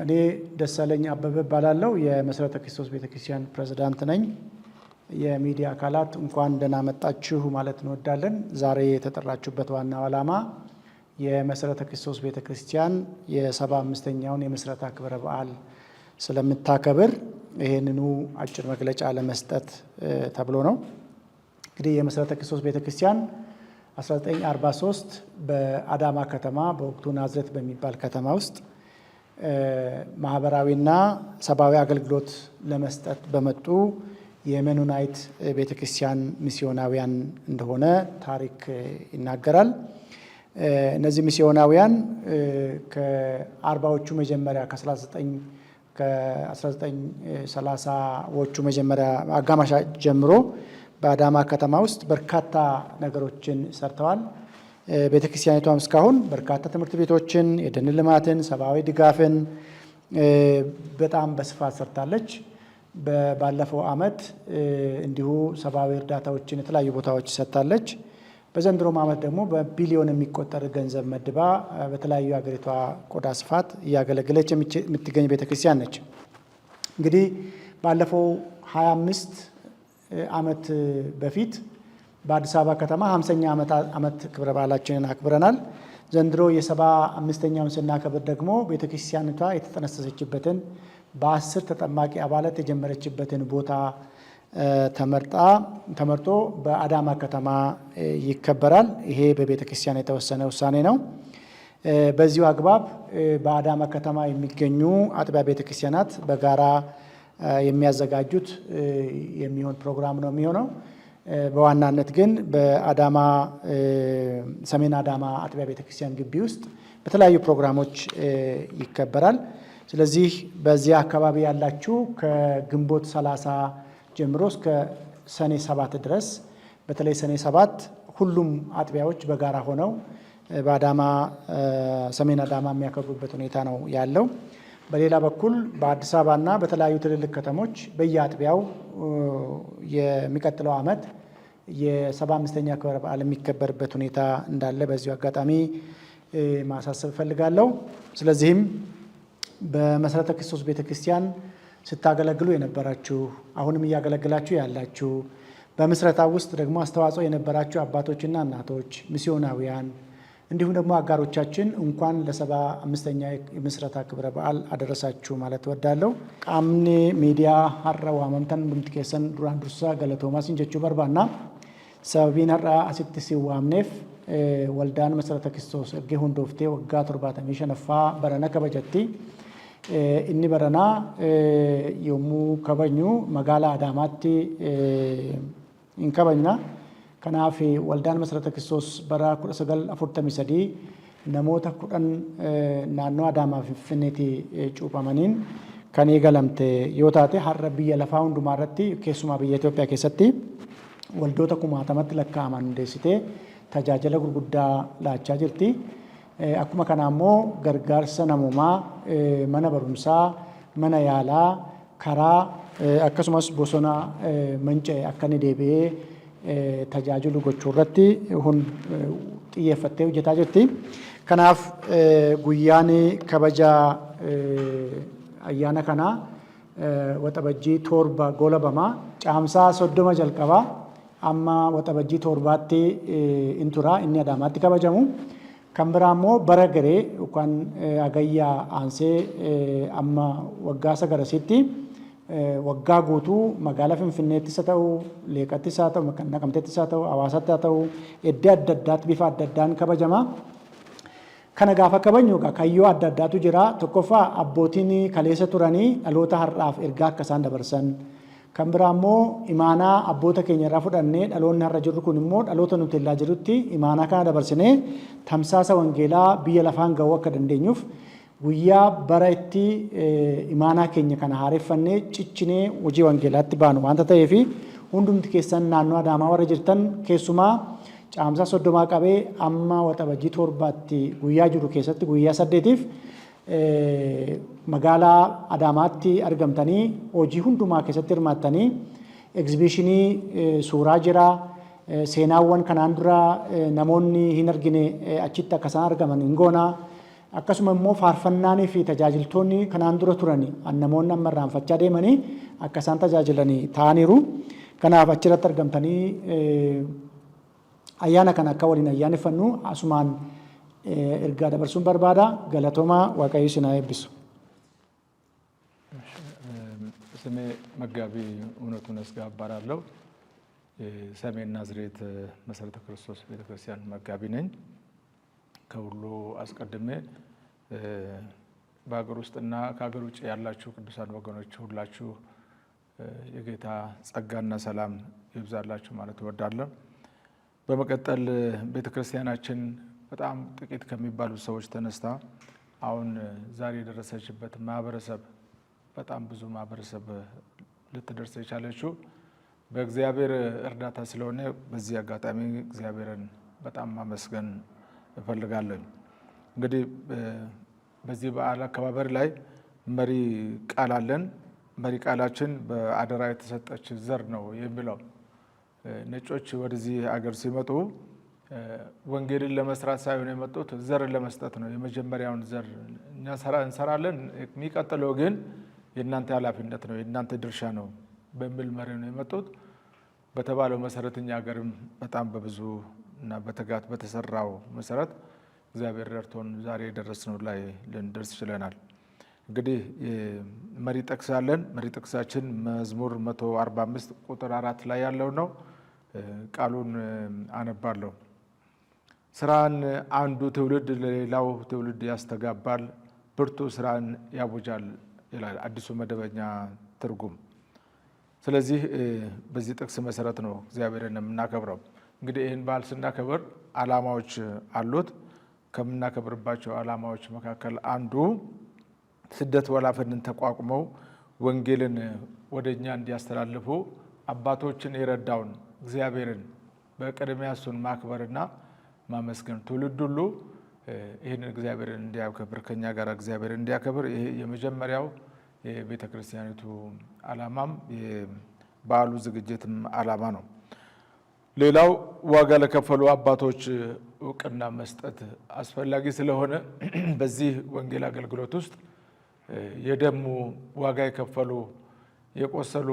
እኔ ደሳለኝ አበበ እባላለሁ። የመሠረተ ክርስቶስ ቤተክርስቲያን ፕሬዝዳንት ነኝ። የሚዲያ አካላት እንኳን ደህና መጣችሁ ማለት እንወዳለን። ዛሬ የተጠራችሁበት ዋናው ዓላማ የመሠረተ ክርስቶስ ቤተክርስቲያን የ75ኛውን የምስረታ ክብረ በዓል ስለምታከብር ይህንኑ አጭር መግለጫ ለመስጠት ተብሎ ነው። እንግዲህ የመሠረተ ክርስቶስ ቤተክርስቲያን 1943 በአዳማ ከተማ፣ በወቅቱ ናዝሬት በሚባል ከተማ ውስጥ ማህበራዊና ሰብአዊ አገልግሎት ለመስጠት በመጡ የሜኖናይት ቤተክርስቲያን ሚስዮናውያን እንደሆነ ታሪክ ይናገራል። እነዚህ ሚስዮናውያን ከ40ዎቹ መጀመሪያ፣ ከ1930ዎቹ መጀመሪያ አጋማሽ ጀምሮ በአዳማ ከተማ ውስጥ በርካታ ነገሮችን ሰርተዋል። ቤተክርስቲያኒቷም እስካሁን በርካታ ትምህርት ቤቶችን፣ የደን ልማትን፣ ሰብአዊ ድጋፍን በጣም በስፋት ሰርታለች። ባለፈው ዓመት እንዲሁ ሰብአዊ እርዳታዎችን የተለያዩ ቦታዎች ሰጥታለች። በዘንድሮም ዓመት ደግሞ በቢሊዮን የሚቆጠር ገንዘብ መድባ በተለያዩ የሀገሪቷ ቆዳ ስፋት እያገለገለች የምትገኝ ቤተክርስቲያን ነች። እንግዲህ ባለፈው 25 ዓመት በፊት በአዲስ አበባ ከተማ 50ኛ ዓመት ክብረ በዓላችንን አክብረናል። ዘንድሮ የ75ኛውን ስናከብር ደግሞ ቤተክርስቲያኒቷ የተጠነሰሰችበትን፣ በ10 ተጠማቂ አባላት የጀመረችበትን ቦታ ተመርጦ በአዳማ ከተማ ይከበራል። ይሄ በቤተ ክርስቲያን የተወሰነ ውሳኔ ነው። በዚሁ አግባብ በአዳማ ከተማ የሚገኙ አጥቢያ ቤተ ክርስቲያናት በጋራ የሚያዘጋጁት የሚሆን ፕሮግራም ነው የሚሆነው። በዋናነት ግን በአዳማ ሰሜን አዳማ አጥቢያ ቤተ ክርስቲያን ግቢ ውስጥ በተለያዩ ፕሮግራሞች ይከበራል። ስለዚህ በዚያ አካባቢ ያላችሁ ከግንቦት 30 ጀምሮ እስከ ሰኔ 7 ድረስ፣ በተለይ ሰኔ 7 ሁሉም አጥቢያዎች በጋራ ሆነው በአዳማ ሰሜን አዳማ የሚያከብሩበት ሁኔታ ነው ያለው። በሌላ በኩል በአዲስ አበባና በተለያዩ ትልልቅ ከተሞች በየአጥቢያው የሚቀጥለው ዓመት የ75ኛ ክብረ በዓል የሚከበርበት ሁኔታ እንዳለ በዚሁ አጋጣሚ ማሳሰብ እፈልጋለሁ። ስለዚህም በመሠረተ ክርስቶስ ቤተ ክርስቲያን ስታገለግሉ የነበራችሁ፣ አሁንም እያገለግላችሁ ያላችሁ፣ በምስረታ ውስጥ ደግሞ አስተዋጽኦ የነበራችሁ አባቶችና እናቶች፣ ሚስዮናውያን እንዲሁም ደግሞ አጋሮቻችን እንኳን ለ75ኛ የምስረታ ክብረ በዓል አደረሳችሁ ማለት እወዳለሁ። Qaamni miidiyaa har'a waamamtan hundumti keessan duraan dursa galatoomaa sin jechuu barbaanna. Sababiin har'a asitti si waamneef waldaan Masarata Kiristoos ergee hundooftee waggaa 75ffaa barana kabajatti. Inni baranaa yommuu kabajnu magaalaa Adaamaatti hin kabajna. Kanaaf waldaan Masarata Kiristoos bara 1943 namoota 10 naannoo Adaamaa Finfinneetti cuuphamaniin kan eegalamte yoo taate, har'a biyya lafaa hundumaa irratti, keessumaa biyya Itoophiyaa keessatti waldoota kumaatamatti lakkaa'aman hundeessitee tajaajila gurguddaa laachaa jirti. Akkuma kana immoo gargaarsa namoomaa, mana barumsaa, mana yaalaa, karaa akkasumas bosona manca'e akka inni deebi'ee tajaajilu gochuu irratti xiyyeeffattee hojjetaa jirti. Kanaaf guyyaan kabaja ayyaana kanaa Waxabajjii 7 goolabamaa. Caamsaa 30 jalqabaa amma Waxabajjii 7tti in tura inni Adaamaatti kabajamu. Kan biraa immoo bara garee yookaan Hagayyaa aansee amma waggaa sagarasitti waggaa guutuu magaalaa Finfinneettis haa ta'u, Leeqattis haa ta'u, Naqamteettis haa ta'u, Hawaasaatti haa ta'u, iddoo adda addaatti bifa adda addaan kabajama. Kana gaafa kabajnu egaa kayyoo adda addaatu jira. Tokkoffaa, abbootiin kaleessa turanii dhaloota har'aaf ergaa akka isaan dabarsan. Kan biraa immoo imaanaa abboota keenya irraa fudhannee dhaloonni har'a jirru kun immoo dhaloota nuti illaa jirutti imaanaa kana dabarsinee tamsaasa wangeelaa biyya lafaan gahuu akka dandeenyuuf, guyyaa bara itti imaanaa keenya kana haareffannee cichinee hojii wangeelaatti baanu waanta ta'eef, hundumti keessan naannoo Adaamaa warra jirtan keessumaa Caamsaa 30 qabee amma Waxabajjii 7tti guyyaa jiru keessatti guyyaa 8f magaalaa Adaamaatti argamtanii hojii hundumaa keessatti hirmaattanii, egzibiishinii suuraa jira, seenaawwan kanaan dura namoonni hin argine achitti akka isaan argaman hin goona. Akkasuma immoo faarfannaanii fi tajaajiltoonni kanaan dura turan namoonni amma irraanfachaa deemanii akka isaan tajaajilanii ta'aniiru. Kanaaf achirratti argamtanii ayyaana kana akka waliin ayyaaneffannu asumaan ergaa dabarsuun barbaada. Galatoomaa, Waaqayyo isin haa eebbisu. ስሜ መጋቢ እውነቱ ነስጋ እባላለሁ። የሰሜን ናዝሬት መሰረተ ክርስቶስ ቤተክርስቲያን መጋቢ ነኝ። ከሁሉ አስቀድሜ በሀገር ውስጥና ከሀገር ውጭ ያላችሁ ቅዱሳን ወገኖች ሁላችሁ የጌታ ጸጋና ሰላም ይብዛላችሁ ማለት እወዳለሁ። በመቀጠል ቤተክርስቲያናችን በጣም ጥቂት ከሚባሉ ሰዎች ተነስታ አሁን ዛሬ የደረሰችበት ማህበረሰብ፣ በጣም ብዙ ማህበረሰብ ልትደርስ የቻለችው በእግዚአብሔር እርዳታ ስለሆነ በዚህ አጋጣሚ እግዚአብሔርን በጣም ማመስገን እፈልጋለሁ። እንግዲህ በዚህ በዓል አከባበር ላይ መሪ ቃል አለን። መሪ ቃላችን በአደራ የተሰጠች ዘር ነው የሚለው። ነጮች ወደዚህ አገር ሲመጡ ወንጌልን ለመስራት ሳይሆን የመጡት ዘርን ለመስጠት ነው። የመጀመሪያውን ዘር እኛ እንሰራለን፣ የሚቀጥለው ግን የእናንተ ኃላፊነት ነው፣ የእናንተ ድርሻ ነው በሚል መሪ ነው የመጡት። በተባለው መሰረት እኛ ሀገርም በጣም በብዙ እና በትጋት በተሰራው መሰረት እግዚአብሔር ረድቶን ዛሬ የደረስነው ላይ ልንደርስ ችለናል። እንግዲህ መሪ ጥቅስ አለን። መሪ ጥቅሳችን መዝሙር 145 ቁጥር 4 ላይ ያለው ነው። ቃሉን አነባለሁ። ስራን አንዱ ትውልድ ለሌላው ትውልድ ያስተጋባል፣ ብርቱ ስራን ያውጃል ይላል አዲሱ መደበኛ ትርጉም። ስለዚህ በዚህ ጥቅስ መሰረት ነው እግዚአብሔርን የምናከብረው። እንግዲህ ይህን በዓል ስናከብር ዓላማዎች አሉት። ከምናከብርባቸው ዓላማዎች መካከል አንዱ ስደት ወላፈንን ተቋቁመው ወንጌልን ወደ እኛ እንዲያስተላልፉ አባቶችን የረዳውን እግዚአብሔርን በቅድሚያ እሱን ማክበርና ማመስገን፣ ትውልድ ሁሉ ይህንን እግዚአብሔርን እንዲያከብር፣ ከኛ ጋር እግዚአብሔርን እንዲያከብር፣ ይሄ የመጀመሪያው የቤተ ክርስቲያኒቱ ዓላማም የበዓሉ ዝግጅትም ዓላማ ነው። ሌላው ዋጋ ለከፈሉ አባቶች እውቅና መስጠት አስፈላጊ ስለሆነ በዚህ ወንጌል አገልግሎት ውስጥ የደሙ፣ ዋጋ የከፈሉ፣ የቆሰሉ፣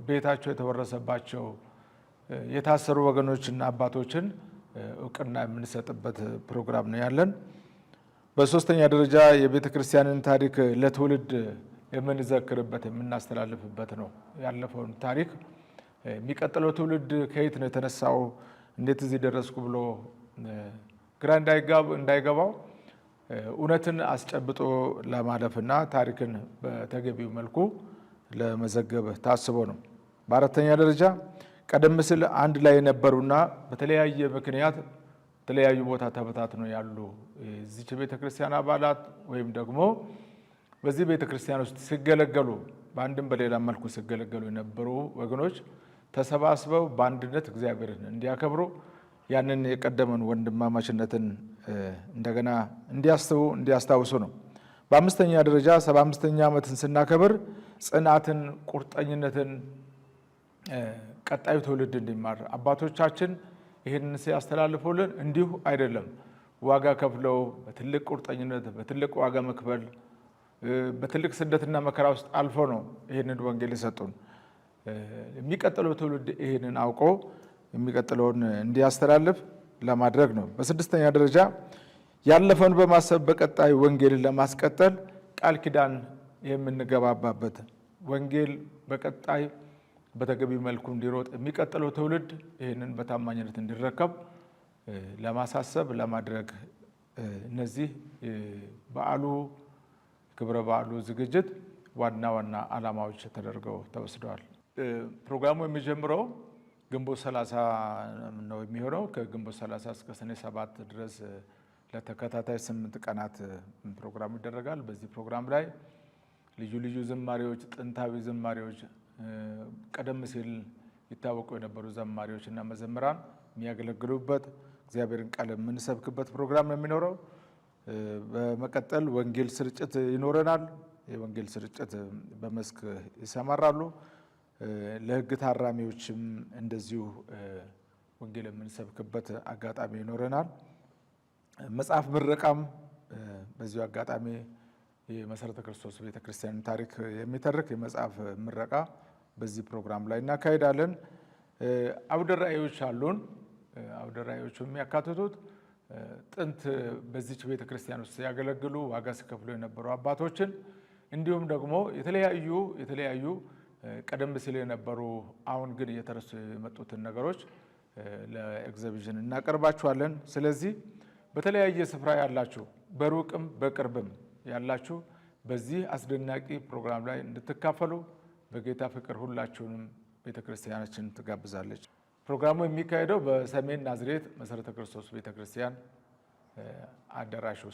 ቤታቸው የተወረሰባቸው፣ የታሰሩ ወገኖችና አባቶችን እውቅና የምንሰጥበት ፕሮግራም ነው ያለን። በሶስተኛ ደረጃ የቤተ ክርስቲያንን ታሪክ ለትውልድ የምንዘክርበት፣ የምናስተላልፍበት ነው። ያለፈውን ታሪክ የሚቀጥለው ትውልድ ከየት ነው የተነሳው፣ እንዴት እዚህ ደረስኩ ብሎ ግራ እንዳይገባው እውነትን አስጨብጦ ለማለፍና ታሪክን በተገቢው መልኩ ለመዘገብ ታስቦ ነው። በአራተኛ ደረጃ ቀደም ሲል አንድ ላይ የነበሩና በተለያየ ምክንያት የተለያዩ ቦታ ተበታትነው ያሉ የዚች ቤተ ክርስቲያን አባላት ወይም ደግሞ በዚህ ቤተ ክርስቲያን ውስጥ ሲገለገሉ፣ በአንድም በሌላ መልኩ ሲገለገሉ የነበሩ ወገኖች ተሰባስበው በአንድነት እግዚአብሔርን እንዲያከብሩ፣ ያንን የቀደመን ወንድማማችነትን እንደገና እንዲያስቡ፣ እንዲያስታውሱ ነው። በአምስተኛ ደረጃ 75ኛ ዓመትን ስናከብር ጽናትን፣ ቁርጠኝነትን ቀጣዩ ትውልድ እንዲማር፣ አባቶቻችን ይህንን ሲያስተላልፉልን እንዲሁ አይደለም፣ ዋጋ ከፍለው፣ በትልቅ ቁርጠኝነት፣ በትልቅ ዋጋ መክፈል፣ በትልቅ ስደትና መከራ ውስጥ አልፎ ነው ይህንን ወንጌል የሰጡን። የሚቀጥለው ትውልድ ይህንን አውቆ የሚቀጥለውን እንዲያስተላልፍ ለማድረግ ነው። በስድስተኛ ደረጃ ያለፈውን በማሰብ በቀጣይ ወንጌልን ለማስቀጠል ቃል ኪዳን የምንገባባበት፣ ወንጌል በቀጣይ በተገቢ መልኩ እንዲሮጥ፣ የሚቀጥለው ትውልድ ይህንን በታማኝነት እንዲረከብ ለማሳሰብ ለማድረግ እነዚህ በዓሉ ክብረ በዓሉ ዝግጅት ዋና ዋና ዓላማዎች ተደርገው ተወስደዋል። ፕሮግራሙ የሚጀምረው ግንቦት 30 ነው የሚሆነው። ከግንቦት 30 እስከ ሰኔ 7 ድረስ ለተከታታይ 8 ቀናት ፕሮግራሙ ይደረጋል። በዚህ ፕሮግራም ላይ ልዩ ልዩ ዝማሬዎች፣ ጥንታዊ ዝማሬዎች፣ ቀደም ሲል ይታወቁ የነበሩ ዘማሪዎች እና መዘምራን የሚያገለግሉበት፣ እግዚአብሔርን ቃል የምንሰብክበት ፕሮግራም ነው የሚኖረው። በመቀጠል ወንጌል ስርጭት ይኖረናል። የወንጌል ስርጭት በመስክ ይሰማራሉ። ለሕግ ታራሚዎችም እንደዚሁ ወንጌል የምንሰብክበት አጋጣሚ ይኖረናል። መጽሐፍ ምረቃም በዚሁ አጋጣሚ የመሰረተ ክርስቶስ ቤተ ክርስቲያን ታሪክ የሚተርክ የመጽሐፍ ምረቃ በዚህ ፕሮግራም ላይ እናካሄዳለን። አውደ ራእዮች አሉን። አውደ ራእዮቹ የሚያካትቱት ጥንት በዚች ቤተ ክርስቲያን ውስጥ ሲያገለግሉ ዋጋ ሲከፍሉ የነበሩ አባቶችን፣ እንዲሁም ደግሞ የተለያዩ ቀደም ሲል የነበሩ አሁን ግን እየተረሱ የመጡትን ነገሮች ለኤግዚቢሽን እናቀርባችኋለን። ስለዚህ በተለያየ ስፍራ ያላችሁ፣ በሩቅም በቅርብም ያላችሁ በዚህ አስደናቂ ፕሮግራም ላይ እንድትካፈሉ በጌታ ፍቅር ሁላችሁንም ቤተ ክርስቲያናችን ትጋብዛለች። ፕሮግራሙ የሚካሄደው በሰሜን ናዝሬት መሰረተ ክርስቶስ ቤተ ክርስቲያን አዳራሽ ውስጥ